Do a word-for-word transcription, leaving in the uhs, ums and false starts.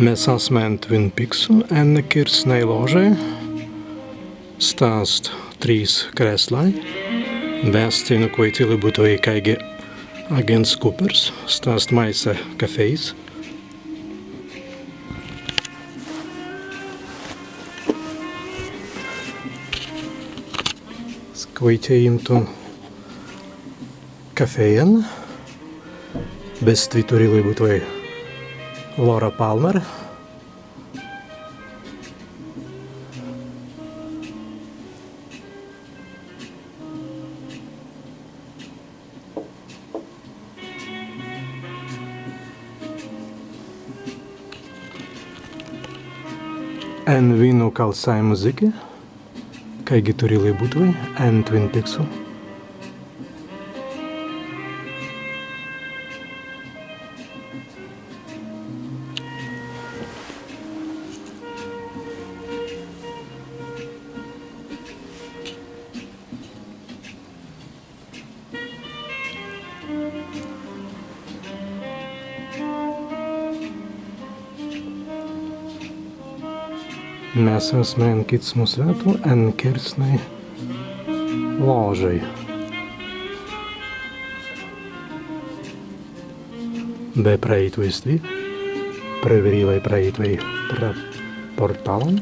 Mes asmai en Twin Peaksu, en kīrsnai lōžai. Sta ast trīs krēslai. Be as teinū kwaitīlai būtwei kāigi agents Coopers. Sta ast maise kafejs. Kwaitēi īmtun kafejan. Be stwi turīlai būtwei Laura Palmer. En wīnu kalsāi muzīki, kāigi turīlai būtwei en Twin Peaksu. Mes asmai en kitsmu swētu, en kīrsnai lōžai. Be praēitwei stwi, prawerīlai praēitwei pra portālan.